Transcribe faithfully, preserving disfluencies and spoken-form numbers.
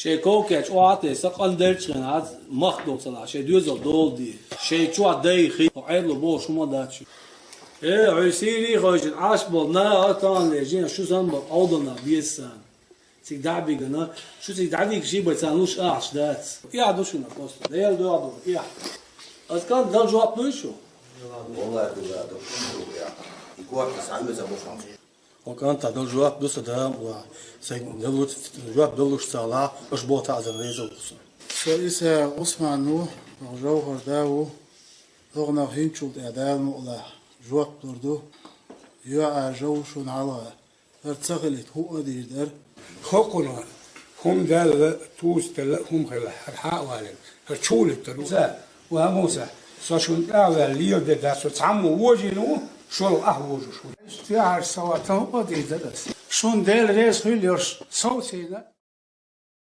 Шайн ковкех чӀоагӀа а тесса, къинделча хенахь мах доцалахь, шайн доьзал дола де. Шайн чохь дайхи, хьо Ӏедало бохуш хӀума дац шу. Э, хьуьй сийрий хойшина Ӏаш болу наха а тахана лежина, шу санна болу Ӏовдалнах беза царна. Цига дӀа а бигина, шу цига дӀадигча бен царна луш ахча дац. Эхь ду шуна просто, Делан дуьхьа ду, эхь. Ас кӀант дала жоп дуй шу? Валлахи, дуьхьа ду. И корта схьа а меца бу шуна. Хьо кӀанта дала жоп ду сан дама, ва, сайн далуц, жоп далуш ца лахь, аша боху таӀзар реза ву сан. Со Иса Усман ву, ваха Жовхар да ву, догӀанах хӀинцул тӀе Дала мукъалахь жоп лур ду, йоӀа жов шуна хьалха, хӀара ца хилийта хӀуъа а дийр дара. Хокхуна, хӀума даьлла, туса делла а хӀума хилла, хӀара хьа а валийна, хӀара чу а луьттур ву. Ва Муса, со шуна тӀаьхьа ваьлла лела де дац, со цхьаммо вожийна ву, шуна ахь вожуш ву. Иштта яхьаш ца ватан хӀуъа а дийр дара ас. Шуна Дела реза хуьлда йош, совцийна.